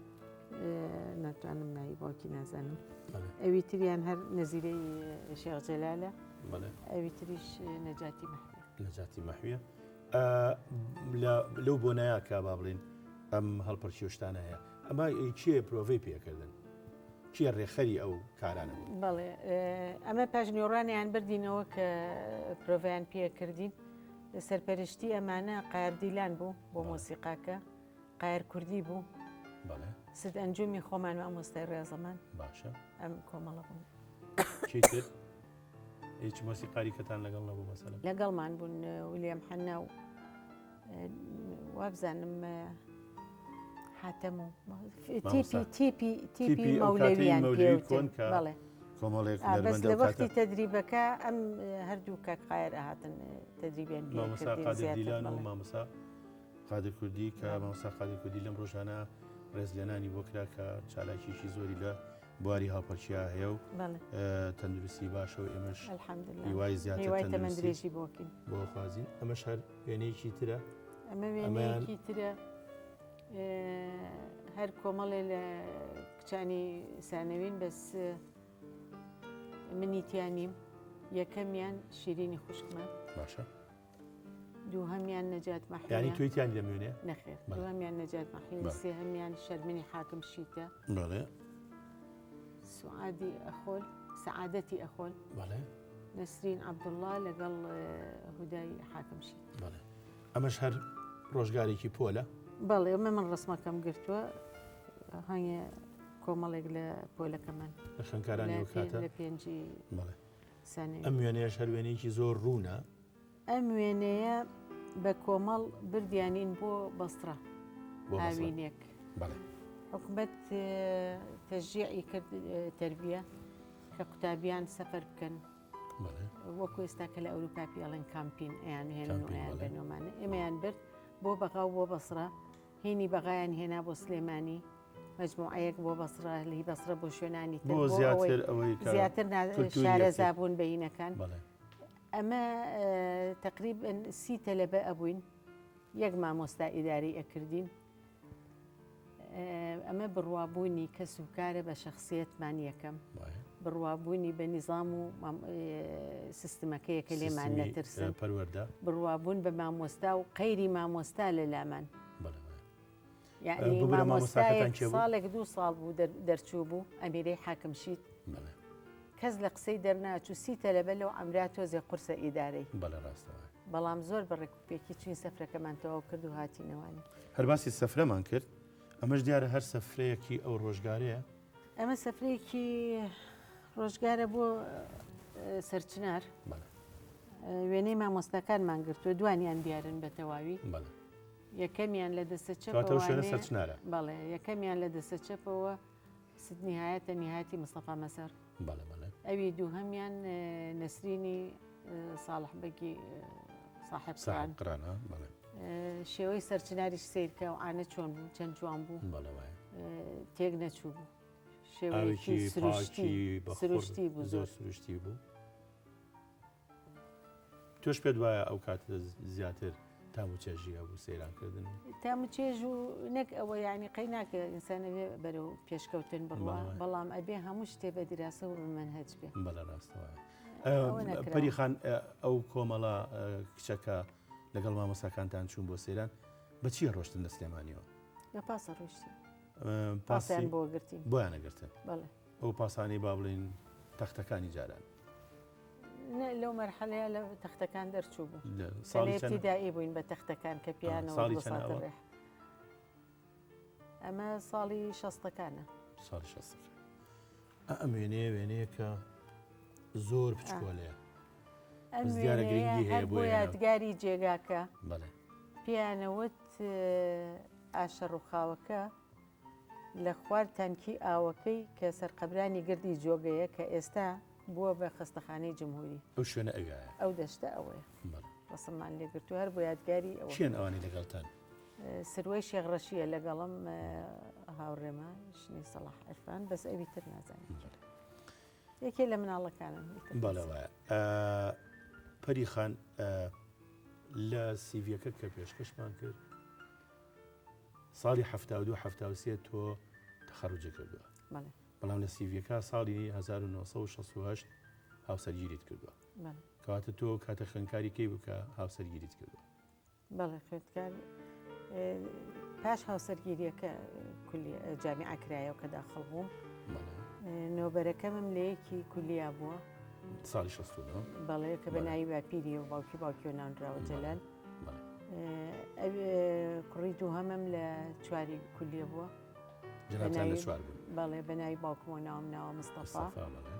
ناتوانم ناوی باوکی نازانم ئەوی تریان هەر نەزیرەی شێخ جەلالە ئەوی تریش نەجاتی مەحویە نەجاتی مەحویە لەو بۆنەیە کە با بڵین ئەم هەڵپەرچی و شتانە هەیە ئەمە کێ پرۆڤەی پێکردن کێ ڕێخەری ئەو کارانە بوو بەڵێ ئەمە پاش نیۆڕانیان بردینەوە کە پرۆڤیان پێکردین سەرپەرشتی ئەمانە قاردیلان بوو بۆ مۆسیقاکە قایر کوردی بوو. بەڵێ. ست ئەنجومی خۆمان مامۆستای ڕێزەمان. باشە. ئەم کۆمەڵە بوون. چی تر؟ هیچ مۆسیقاری کەتان لەگەڵ نەبوو مەسەلەن؟ لەگەڵمان بوون ولیەم حەنا و وابزانم حاتەم و تیپی تیپی تیپی مەولەویان کۆن کە بەڵێ کۆمەڵێک بەس لە وەختی تەدریبەکە ئەم هەردوو کاک قایر ئەهاتن تەدریبیان پێ مامۆستا قادر دیلان و مامۆستا قادر کوردی کە مامۆستا قادر کوردی لەم ڕۆژانە ڕێزلێنانی بۆ کرا کە چالاکیەکی زۆری لە بواری هاوپەرچیا هەیە و تەندروستی باشە و ئێمەش هیوای زیاتر تەندروستی بۆکەین بۆ خوازین. ئەمەش هەر وێنەیەکی ترە. ئەمە وێنەیەکی ترە هەر کۆمەڵێ لە کچانی سانەوین بەس منی تیانیم یەکەمیان شیرینی خوشکمە باشە. دووهەمیان نەجات مەحویە. یانی تۆی تیان دەمێنێ؟ نەخێر دووهەمیان نەجات مەحویە، سێهەمیان شەرمنی حاکم شیتە. بەڵێ. سوعادی ئەخۆل سەعادەتی ئەخۆل بەڵێ نەسرین عەبدوڵڵا لەگەڵ هودای حاکم شیت. بەڵێ ئەمەش هەر ڕۆژگارێکی پۆلە؟ بەڵێ ئەمە من ڕسمەکەم گرتووە هەنگێ کۆمەڵێک لە پۆلەکەمان لە خوێندکارانی ئەو کاتە لە پێنجی بەڵێ سانەوی. ئەم وێنەیەش هەر وێنەیەکی زۆر ڕوونە. ئەم وێنەیە بە کۆمەڵ بردیانین بۆ بەسڕە هاوینێک. بەڵێ. حکومەت تەشجیعی کرد تەربیە کە قوتابیان سەفەر بکەن. وەکو ئێستا کە لە ئەوروپا پێڵێن کامپین ئەیان هێنن و ئەیان بەنۆمانە ئێمەیان برد بۆ بەغا و بۆ بەسڕە هینی بەغایان هێنا بۆ سلێمانی مجموعەیەک بۆ بەسڕە لی بەسڕە بۆ شوێنانی تر بۆ زیاتر ئەوەی زیاتر شارەزا بوون بەینەکان. ئەمە تەقریبەن سی تەلەبە ئەبووین یەک مامۆستا ئیداری ئەکردین ئەمە بڕوابوونی کەس و کارە بە شخصیتمان یەکەم بڕوابوونی بە نیزام و سیستمەکەیە کە لێمان نەترسن پەروەردە بڕوابوون بە مامۆستا و قەیری مامۆستا لە لامان یعنی مامۆستایەک ساڵێک دوو ساڵ بوو دەرچوو بوو ئەمیرەی حاکم شیت کەس لە قسەی دەرناچوو سی تەلەبە لەو عەمرا تۆزێ قورسە ئیدارەی. بەڵێ ڕاستە وایە. بەڵام زۆر بە ڕێک و پێکی چوین سەفرەکەمان تەواو کرد و هاتینەوانێ. هەر باسی سەفرەمان کرد ئەمەش دیارە هەر سەفرەیەکی ئەو ڕۆژگارەیە. ئەمە سەفرەیەکی ڕۆژگارە بۆ سەرچنار. بەڵێ. وێنەی مامۆستاکانمان گرتووە دوانیان دیارن بە تەواوی. بەڵێ. یەکەمیان لە دەستە کەواتە ئەو شوێنە چەپەوانێ سەرچنارە. بەڵێ یەکەمیان لە دەستە چەپەوە ست نیهایەتە نیهایەتی مستەفا مەسەر. بەڵێ بەڵێ. ئەوی دووهەمیان نەسرینی ساڵح بەگی ساحێب قران. ساحێب قران ها بەڵێ. شێوەی سەرچناریش سەیر کە ئەو عانە چۆن بوو چەند جوان بوو. بەڵێ وایە. تێک نەچوو بوو. شێوەیەکی ئاوێکی سروشتی پاکی بە خڕ سروشتی بوو زۆر زۆر. سروشتی بوو. تۆش پێت وایە ئەو کاتە زیاتر تام و چێژی هەبوو سەیرانکردن؟ تام و چێژ و نەک ئەوە یعنی قەی ناکە ئینسان ئەبێ بەرەو پێشکەوتن بڕوا بەڵام ئەبێ هەموو شتێ بە دیراسە و بە مەنهەج بێ. بەڵێ ڕاستە وایە. پەریخان ئەو کۆمەڵە کچەکە لەگەڵ مامۆستاکانتان چوون بۆ سەیران بە چی ڕۆشتن لە سلێمانیەوە؟ بە پاسە ڕۆشتین. پاسیان بۆ گرتین. بۆیانە گرتن. بەڵێ. ئەو پاسانەی با بڵێین تەختەکانی جاران. نە لەو مەرحەلەیە لە تەختەکان دەرچوو بوو. ساڵی چەند؟ ئیبتیدائی بووین بە تەختەکان کە پیانەوە ساڵی چەند ئەوە؟ ئەمە ساڵی شەستەکانە. ساڵی شەستەکان. ئەم وێنەیە وێنەیەکە زۆر بچکۆلەیە. ئەم وێنەیە هەر بۆ یادگاری جێگاکە. بەڵێ. پێیانەوت ئاشە ڕووخاوەکە لە خوار تانکی ئاوەکەی کە سەرقەبرانی گردی جۆگەیە کە ئێستا بووە بە خەستەخانەی جمهوری. ئەو شوێنە ئەویایە؟ ئەو دەشتە ئەوەیە. بەڵێ. ڕەسممان لێ گرتووە هەر بۆ یادگاری ئەوە. کێن ئەوانەی لەگەڵتان؟ سروەی شێخ ڕەشیە لەگەڵم هاوڕێمە ژنی سەڵاح عرفان بەس ئەوی تر نازانم. بەڵێ. یەکێ لە مناڵەکانم. بەڵێ وایە. پەری خان لە سیڤیەکە کە پێشکەشمان کرد ساڵی 72 73 تۆ تەخەڕوجی کردووە. بەڵێ. بەڵام لە سیڤیەکە ساڵی 1968 هاوسەرگیریت کردووە. بەڵێ. کەواتە تۆ کاتە خوێندکاری کەی بوو کە هاوسەرگیریت کردووە؟ بەڵێ خوێندکار پاش هاوسەرگیریەکە جامیعە کرایەوە کە داخڵ بووم. نۆبەرەکەمم لە یەکی کولیا بووە. ساڵی 69؟ بەڵێ کە بە ناوی باپیری و باوکی باوکیەوە ناونراوە جەلال. کوڕی دووهەمم لە چواری کولیە بووە. جەنابتان لە چوار بوون؟ بەڵێ بە ناوی باوکمەوە ناوم ناوە مستەفا. مستەفا بەڵێ.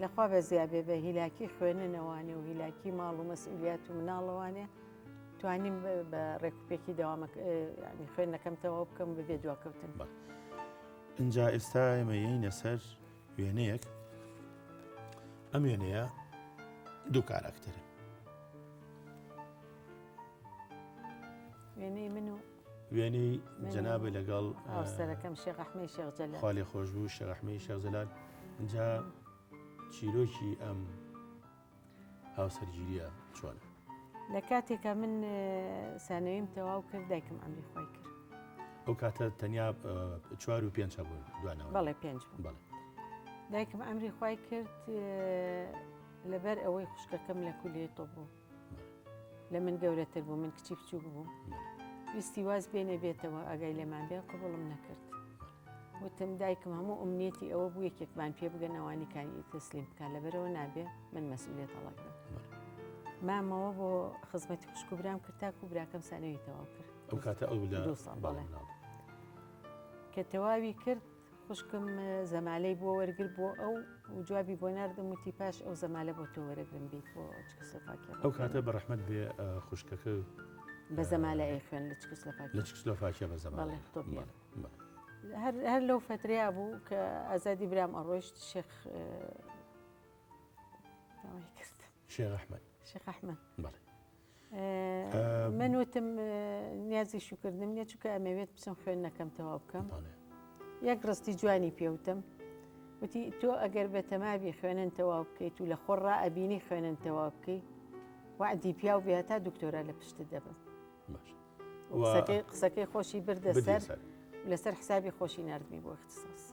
لەخوا بەزیا بێ بە هیلاکی خوێننەوانێ و هیلاکی ماڵ و مەسئولیات و مناڵەوانێ توانیم بە ڕێکوپێکی دەوامە ینی خوێندنەکەم تەواو بکەم بەبێ دواکەوتن. ئینجا ئێستا ئێمە یەینە سەر وێنەیەک ئەم وێنەیە دوو کاراکتەرن. وێنەی من و وێنەی جەنابی لەگەڵ هاوسەرەکەم شێخ ئەحمەی شێخ جەلال. خوا لێ خۆش بوو شێخ ئەحمەی شێخ جەلال. ئینجا چیرۆکی ئەم هاوسەرگیریە چۆنە؟ لە کاتێکا من سانەویم تەواو کرد دایکم ئەمری خۆی کرد. ئەو کاتە تەنیا چوار و پێنج هەبوون دوانەوە؟ بەڵێ پێنج بوو. بەڵێ. دایکم ئەمری خۆی کرد لەبەر ئەوەی خوشکەکەم لە کولیەی طب بوو. لە من گەورەتر بوو من کچی بچووک بووم ویستی واز بێنێ بێتەوە ئاگای لێمان بێ قبوڵم نەکرد. وتم دایکم هەموو ئومنیەتی ئەوە بوو یەکێکمان پێ بگەن ئەوانی کانی تەسلیم بکات لەبەرەوە نابێ من مەسئولیەت هەڵەگرم. مامەوە بۆ خزمەتی خوشک و برام کرد تاکو براکەم سانەوی تەواو کرد. ئەو کاتە ئەو لە دوو ساڵ بەڵێ. کە تەواوی کرد خوشکم زەمالەی بۆ وەرگر بۆ ئەو و جوابی بۆ ناردم وتی پاش ئەو زەمالە بۆ تۆ وەرەگرم بیت بۆ چکسلۆفاکیا. ئەو کاتە بە ڕەحمەت بێ خوشکەکە بە زەمالە ئەی خوێن لە چکسلۆفاکیا. لە چکسلۆفاکیا بە زەمالە. بەڵێ تۆپیە. هەر لەو فەترەیا بوو کە ئازادی برام ئەڕۆیشت شێخ داوای کرد. شێخ ئەحمەد. شێخ ئەحمەد. بەڵێ. من وتم نیازی شوکردنم نییە چونکە ئەمەوێت بچم خوێندنەکەم تەواو بکەم. یەک ڕستی جوانی پێوتم وتی تۆ ئەگەر بە تەمابی خوێنن تەواو بکەیت و لە خۆڕ ڕا ئەبینی خوێنن تەواو بکەی وعدی پیاو بێ هەتا دکتۆرا لە پشتت دەبم. قسەکەی خۆشی بردە سەر لەسەر حسابی خۆشی نردمی بۆ اختصاص.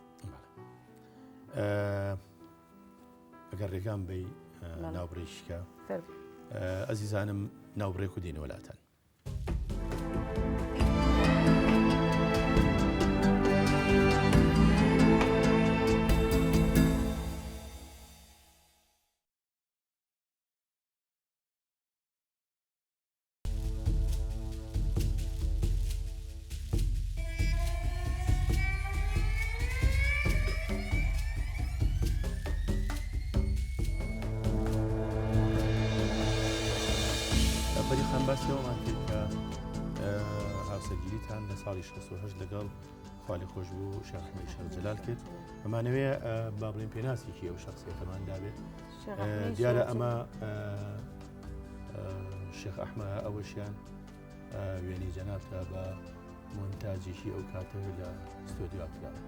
ئەگەر ڕێگام بەی ناوبڕێکیکە ئەزیزانم ناوبڕێک و دێنەوە لاتان. پەری خان باسی ئەوەمان کرد کە هاوسەرگیریتان لە ساڵی 68 لەگەڵ خوالی خۆش بوو شێخ ئەحمەدی شێخ جەلال کرد ئەمانەوێ با بڵێن پێناسێکی ئەو شخصیەتەمان دابێت دیارە ئەمە شێخ ئەحمە ئەوەشیان وێنەی جەنابتە بە مۆنتاجێکی ئەو کاتە لە ستۆدیۆ کراوە.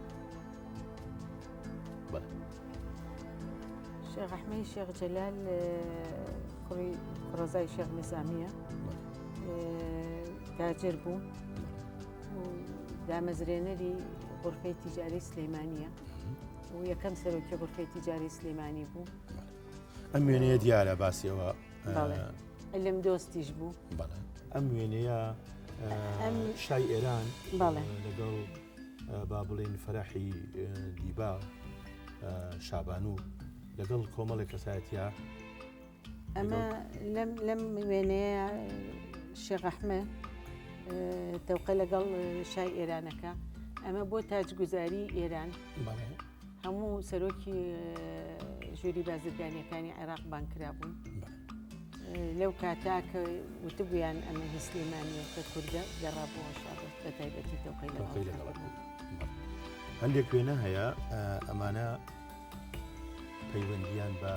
بەڵێ. شێخ ئەحمەی شێخ جەلال کوڕی کوڕەزای شێخ نیزامیە تاجر بوو و دامەزرێنەری غرفەی تیجاری سلەیمانیە و یەکەم سەرۆکی غرفەی تیجاری سلەیمانی بوو. ئەم وێنەیە دیارە باسیەوە علم دۆستیش بوو. ئەم وێنەیە شای ئێران لەگەڵ با بڵێن فەرحی دیبا شابانو لەگەڵ کۆمەڵێک کەسایەتە ئەمە لەم وێنەیە شێخ ئەحمە تەوقە لەگەڵ شای ئێرانەکە ئەمە بۆ تاجگوزاری ئێران هەموو سەرۆکی ژووری بازرگانیەکانی عێراق بانگ کرابوون لەو کاتا کە وتبوویان ئەمە هی سلێمانیە کە کوردە گەڕابووە شار بە تایبەتی تەوقەی لەگەڵ هەندێک وێنە هەیە ئەمانە پەیوەندیان بە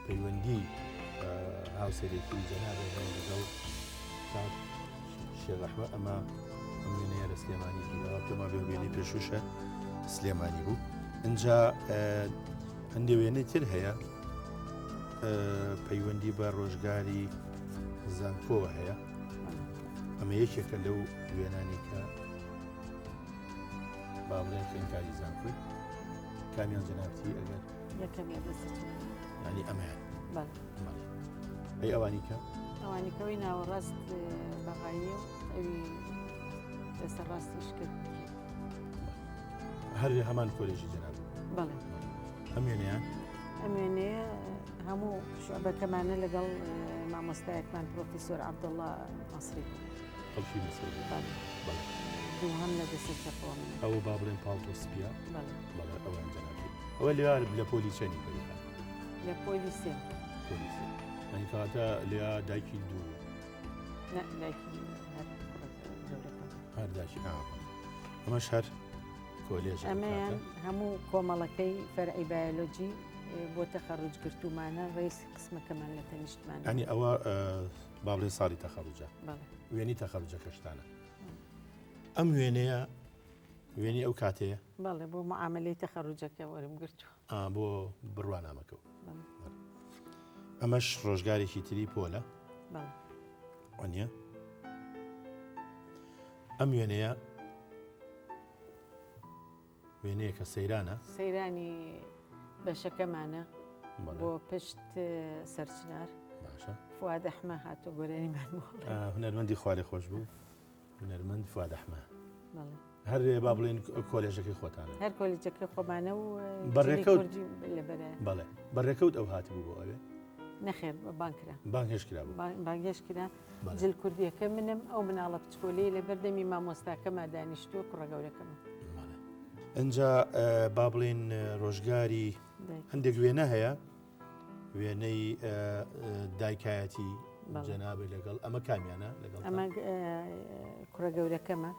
پەیوەندی هاوسەرێکی جەنابە لەگەڵ کاک شێخ ئەحمەد ئەمە ئەم وێنەیە لە سلێمانی گیراوە پێما بێ وێنەی پێشووشە سلێمانی بوو ئینجا هەندێ وێنەی تر هەیە پەیوەندی بە ڕۆژگاری زانکۆوە هەیە ئەمە یەکێکە لەو وێنانی کە با بڵێن خوێندکاری زانکۆی کامیان جەنابتی ئەگەر یەکەمیان دەست ینی ئەمەیان ئەی ئەوانی کە ئەوانی کەوەی ناوەڕاست بەغاییە و ئەوی دەستە ڕاستیش کرد هەر هەمان کۆلێژی جەناب بەڵێ ئەم وێنەیە ئەم وێنەیە هەموو شعبەکەمانە لەگەڵ مامۆستایەکمان پرۆفیسۆر عەبدوڵڵا مەسری بوو خەڵکی میسر بوو بەڵێ بەڵێ دووهەم لە دەستە چەپەوە منە ئەوە با بڵێن پاڵتۆ سپیە بەڵێ بەڵێ ئەوان جەنابی ئەوە لێ لە پۆلی چەنی پەریخان لە پۆلی سێ پۆلی سێ یعنی کەواتە لێ دایکی دوو نا دایکی هەر کوڕەکە گەورەکە هەر دایکی ئا بەڵێ ئەمەش هەر کۆلێژە ئەو ئەمەیان کاتە هەموو کۆمەڵەکەی فەرعی بایۆلۆجی بۆ تەخەڕوج گرتوومانە ڕێسی قسمەکەمان لە تەنیشتمانە. یعنی ئەوە با بڵێن ساڵی تەخەڕوجە بەڵێ. وێنەی تەخەڕوجەکەشتانە. ئەم وێنەیە وێنەی ئەو کاتەیە؟ بەڵێ بۆ معاملەی تەخەڕوجەکە وەرم گرتووە. ئا بۆ بڕوانامەکە. ئەمەش ڕۆژگارێکی تری پۆلە. بەڵێ. وانییە؟ ئەم وێنەیە وێنەیەکە سەیرانە. سەیرانی بەشەکەمانە بۆ پشت سەرچنار. باشە. فواد ئەحمە هاتۆ گۆرانیمان بۆ. هونەرمەندی خوارێ خۆش بوو. هونەرمەند فواد ئەحمە. بەڵێ. هەر با بڵێن کۆلێژەکەی خۆتانە. هەر کۆلێجەکەی خۆمانە و بەڕێکەوت لەبەرە. بەڵێ بەڕێکەوت ئەو هاتبوو بۆ ئەوێ؟ نەخێر بانگ کرا. بانگهێشت کرابوو. بانگهێشت کرا. جل کوردیەکە منم ئەو مناڵە بچکۆلەی لە بەردەمی مامۆستاکەما دانیشتووە کوڕە گەورەکەمە. ئینجا با بڵێن ڕۆژگاری هەندێک وێنە هەیە وێنەی دایکایەتی جەنابێ لەگەڵ ئەمە کامیانە لەگەڵ ئەمە کوڕە گەورەکەمە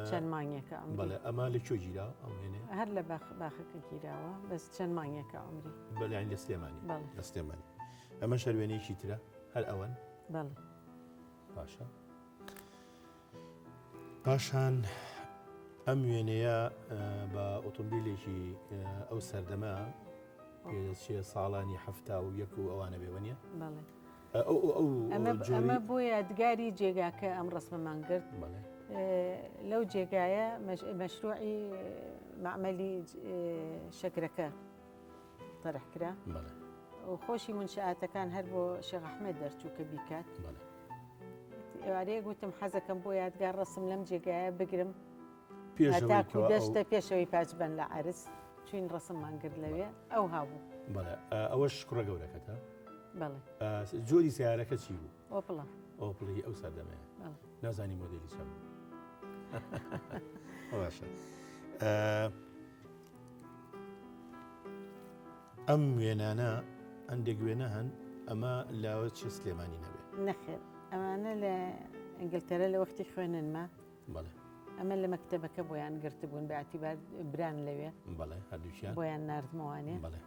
چەند مانگێکە بەڵێ ئەمە لە کوێ گیرا ئەم وێنەیە هەر لە باخەکە گیراوە بەس چەند مانگێکە عمری بەڵێ لە سلێمانی لە سلێمانی ئەمە شەروێنێکی ترە هەر ئەوەن بەڵێ باشە پاشان ئەم وێنەیە بە ئۆتۆمبیلێکی ئەو سەردەمە پێدەچێ ساڵانی 71 و ئەوانە بێ وەنیە ئەمە بۆ یادگاری جێگاکە ئەم ڕسمەمان گرت لەو جێگایە مەشروعی معمەلی شەکرەکە تەرح کرا خۆشی منشئاتەکان هەر بۆ شێخ ئەحمەد دەرچوو کە بیکات ئێوارەیەک وتم حەزەکەم بۆ یادگار ڕسم لەم جێگایە بگرم هەتاکو دەشتە پێشەوەی پاچ بەن لە عەرز چوین ڕسممان گرت لەوێ ئەو هابوو بەڵێ ئەوەش کوڕە گەورەکەتە بەڵێ جۆری سیارەکە چی بوو ئۆپڵە ئۆپڵی ئەو سەردەمەیە نازانی مۆدێلی چەند بوو باشە ئەم وێنانە هەندێک وێنە هەن ئەمە لاوە چ سلێمانی نەبێ نەخێر ئەمانە لە ئینگلتەرە لە وەختی خوێننمە بەڵێ ئەمە لە مەکتەبەکە بۆیان گرتبوون بە اعتیبار بران لەوێ بەڵێ هەردووکیان بۆیان ناردمەوانێ بەڵێ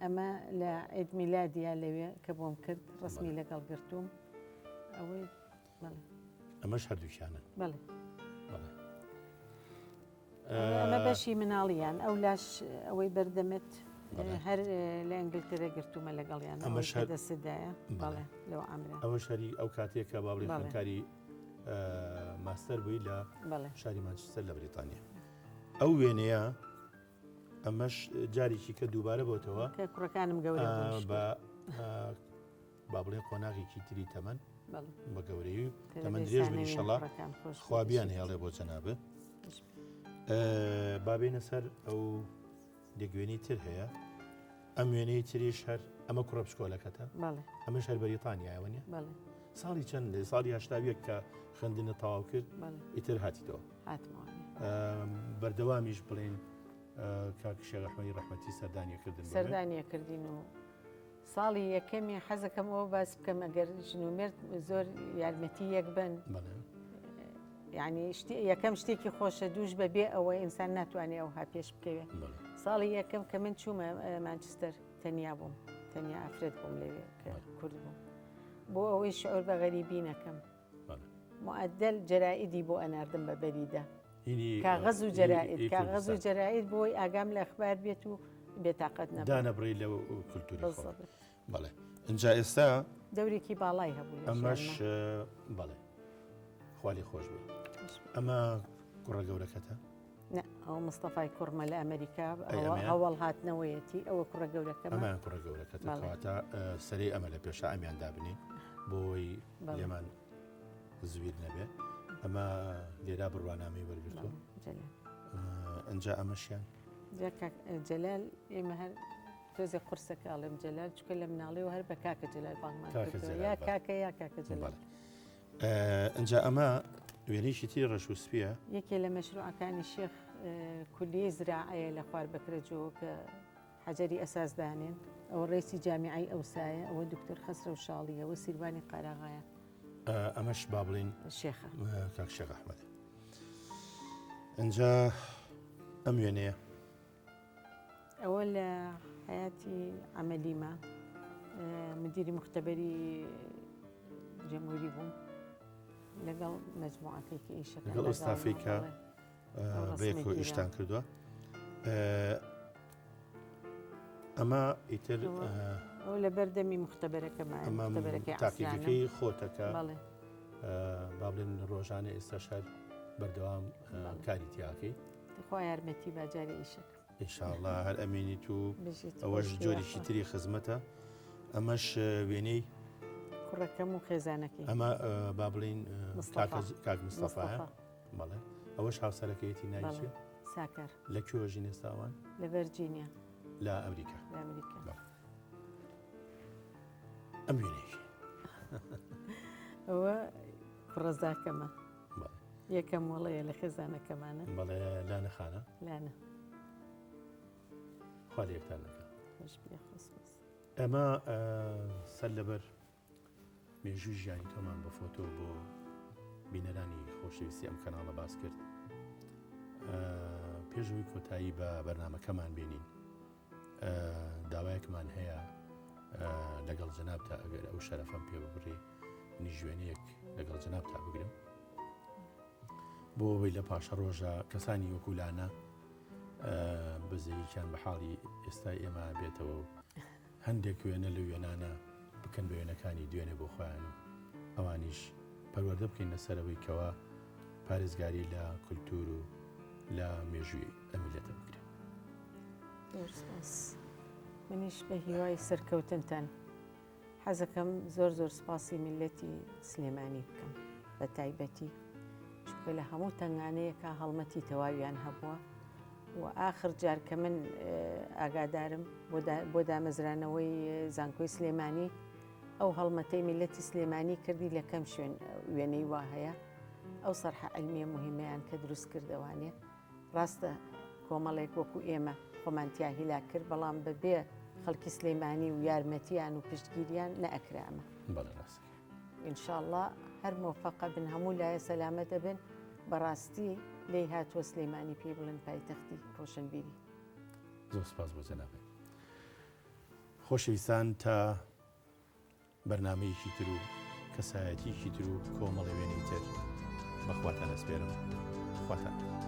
ئەمە لە عید میلادیا لەوێ کە بۆم کرد ڕسمی لەگەڵ گرتووم ئەوەی بەڵێ ئەمەش هەردووکیانن بەڵێ بەڵێ ئەمە بەشی مناڵیان ئەو لاش ئەوەی بەردەمت هەر لە ئەنگلتەرە گرتومە لەگەڵیان ئەمە دەستدایە بەڵێ لەو ئەمرە ئەوە شەری ئەو کاتێک کە باڵی خوێندکاری ماستەر بووی لە شاری مانچستەر لە بریتانیا ئەو وێنەیە ئەمەش جارێکی کە دووبارە بۆتەوە کە کوڕەکانم گەورە بە با بڵێن قۆناغێکی تری تەمەن بە گەورەی و تەمەن درێژ بن ئیشەڵا خوا بیان هێڵێ بۆ جەنابت با بێینە سەر ئەو دەگوێنی تر هەیە ئەم وێنەی تریش هەر ئەمە کوڕە بچکۆلەکەتە ئەمەش هەر بەریتانیایەوە نیە ساڵی چەند لێ ساڵی هەشتاویەک کە خوێندنە تەواو کرد ئیتر هاتیتەوە بەردەوامیش بڵین کاک شێخ ئەحمەدی ڕەحمەتی سەردانیە کردن سەردانیە کردین و ساڵی یەکەمی حەزەکەم ئەوە باس بکەم ئەگەر ژن و مێرد زۆر یارمەتی یەک بن یعنی یەکەم شتێکی خۆشە دووش بە بێ ئەوە ئینسان ناتوانێت ئەوها پێش بکەوێ ساڵی یەکەم کە من چوومە مانچستەر تەنیا بووم تەنیا ئافرەت بووم لەوێ کە کورد بووم بۆ ئەوەی شعور بە غەریبی نەکەم معدل جەرائیدی بۆ ئەناردم بە بەریدا کاغەز و جەرائید کاغەز و جەرائید بۆی ئاگام لە ئەخبار بێت و بێتاقەت نەبم. دانەبڕی لەو کولتوری خۆ. بەڵێ ئینجا ئێستا دەورێکی باڵای هەبوو ئەمەش بەڵێ خوالی خۆش بێ ئەمە کوڕە گەورەکەتە ئەو مستەفای کوڕمە لە ئەمریکا هەوڵ هاتنەوەیەتی ئەوە کوڕە گەورەکە ئەمان کوڕە گەورەکەتە کەواتە سەری ئەمە لە پێشە ئەمیان دابنین بۆی لێمان زویر نەبێ ئەمە لێرا بڕوانامەی وەرگتووە ئەجا ئەمەشیان جەلال ئێمە هەر تۆزێ قورسەکە ئەڵێم جەلال چکە لە مناڵیەوە هەر بە کاکە جەلال بانگمان یا کاکە یا کاکە جەلال ئەجا ئەمە وێنەیەکی تری ڕەش و سپیە یەکێ لە مەشروعەکانی شێخ کولیەی زراعەیە لە خوار بەکرە جۆ کە حەجەری ئەساس دانێن ئەوە ڕێسی جامیعەی ئەوسایە ئەوە دکتۆر خەسرەو شاڵیە ئەوە سیروانی قاراغایە. ئەمەش با بڵێین شێخە کاک شێخ ئەحمەد. ئینجا ئەم وێنەیە ئەوە لە حیاتی عەمەلیمە مدیری مختبەری جەمهوری بووم لەگەڵ مەجموعەکەی کە ئیشەکە لەگەڵ ئەو ستافەی کە بەیەکەوە ئیشتان کردووە ئەمە ئیتر ئەو لە بەردەمی مختبەرەکەمان تاقیگەکەی خۆتەکە با بڵێن ڕۆژانە ئێستا شار بەردەوام کاری تیاکەی خوا یارمەتی باجاری ئیشەکە ئینشاءاللە هەر ئەمێنیت و ئەوەش جۆرێکی تری خزمەتە ئەمەش وێنەی کوڕەکەم و خێزانەکەی. ئەمە با بڵین کاک مستەفا بەڵێ ئەوەش هاوسەرەکەیەتی ناوی چیە؟ ساکار. لە کوێ ژین ئێستا ئەوان؟ لە ڤەرجینیا. لە ئەمریکا. لە ئەمریکا. ئەم وێنەیەکی. ئەوە کوڕەزاکەمە. یەکەم وەڵەیە لە خێزانەکەمانە. بەڵێ لانە خانە. لانە. خوا لە یەکتان نەکا. ئەمە سەر لەبەر مێژووی ژیانی تۆمان بە فۆتۆ بۆ بینەرانی خۆشەویستی ئەم کەناڵە باس کرد پێشەوەی کۆتایی بە بەرنمەکەمان بێنین داوایەکمان هەیە لەگەڵ جەنابتا ئەگەر ئەو شەرەفەم پێ ببڕی نیژوێنەیەک لەگەڵ جەنابتا بگرم بۆ ئەوەی لە پاشە ڕۆژە کەسانی وەکولانە بەزەییان بە حاڵی ئێستای ئێمە بێتەوە و هەندێک وێنە لە وێنانە بکەن بە وێنەکانی دوێنێ بۆ خۆیان و ئەوانیش پەروەردە بکەین لەسەرەوەی کەوا پارێزگاری لە کولتوور و لە مێژووی ئەم میللەتە بکرێت. زۆر سپاس. منیش بە هیوای سەرکەوتنتان حەزەکەم زۆر زۆر سپاسی میللەتی سلێمانی بکەم بە تایبەتی چونکە لە هەموو تەنگانەیەکا هەڵمەتی تەواویان هەبووە و ئاخر جار کە من ئاگادارم بۆ دامەزرانەوەی زانکۆی سلێمانی ئەو هەڵمەتەی میلەتی سلێمانی کردی لە کەم شوێن وێنەی وا هەیە ئەو سەرحە علمیە مهمەیان کە دروست کردەوانێ ڕاستە کۆمەڵێک وەکو ئێمە خۆمان تیا هیلاک کرد بەڵام بەبێ خەڵکی سلێمانی و یارمەتیان و پشتگیریان نەئەکرا ئەمە. بەڵێ ڕاست. ان شاء اللە هەر مۆفەقە بن هەموو لایە سەلامەت ئەبن بەڕاستی لێی هاتووە سلێمانی پێی بڵێن پایتەختی ڕۆشنبیری. زۆر سپاس بۆ جەنابت. خۆشەویستان تا بەرنامەیەکی تر و کەسایەتیەکی تر و کۆمەڵێ وێنەی تر بە خواتان ئەسپێرم. خواتان لەگەڵ.